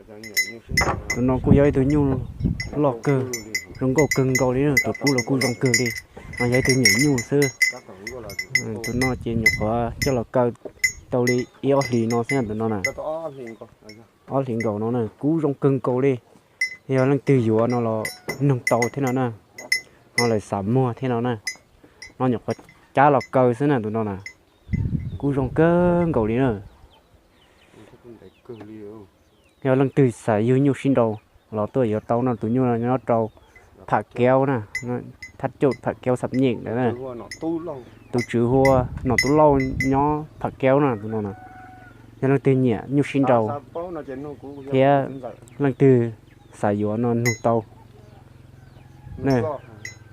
Tus no kuj yog ib tug nyuj loj kawg, zoo nkauj kawg nkaus li na, tus kub los kuj zoo kawg li. No yog ib tug nyuam nyuj xwb. Tus no ces nyuam qhuav coj los kaw tau li ib ob hlis no xwb na tus no na. Ob hlis nkaus no na, kub zoo kawg nkaus li. Yog leej twg yuav no los nug tau thiab no na. Ho lawv xav muag thiab no na. No nyuam qhuav cab los kaw xwb na tus no na. Kub zoo kawg nkaus li na. Yog leej twg xav yug nyuj sib nrau los tuaj yuav tau no, tus nyuj no nyob rau Pham Keub na, thab cauj Pham Keub Xam Nyem ntawd na. Tus tswv hu ua Nom Tub Lauj nyob Pham Keub na tus no na. Yog leej twg nyiam nyuj sib nrau thiab leej twg xav yuav no nug tau.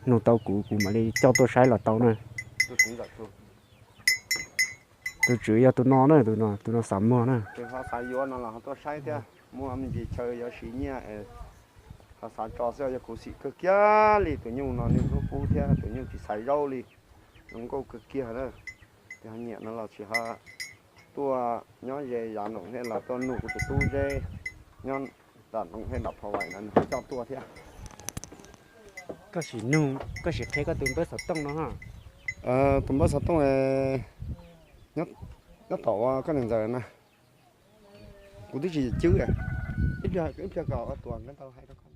Nug tau kuv, kuv mam li coj tuaj saib los tau na. Tus tswv yog tus no na, tus no, tus no xav muag na. Ho xav yuav no los ho tuaj saib thiab, muaj me ntsis chaw yuav siv nyiaj, ho xav tso xwb, yog khuv xim kawg kiag li. Tus nyuj no nws hlub kub thiab tus nyuj tsis xaiv zaub li, zoo nkauj kawg kiag na. Ces ho nyiam no los tsis ho tuaj nyob ze Yas Noom thiab los tuaj nug kuv tus tub Zeb nyob Yas Noom thiab Nram Phov Vais no nws ho coj tuaj thiab. Koj sim nug, koj sim qhia koj tus npawb xov tooj no ha. Tus npawb xov tooj nyob tom ua koj niam ntxawm na. Kuv twb tsis cwb, ib pliag kom ua tuas nkawd tau hais rau koj.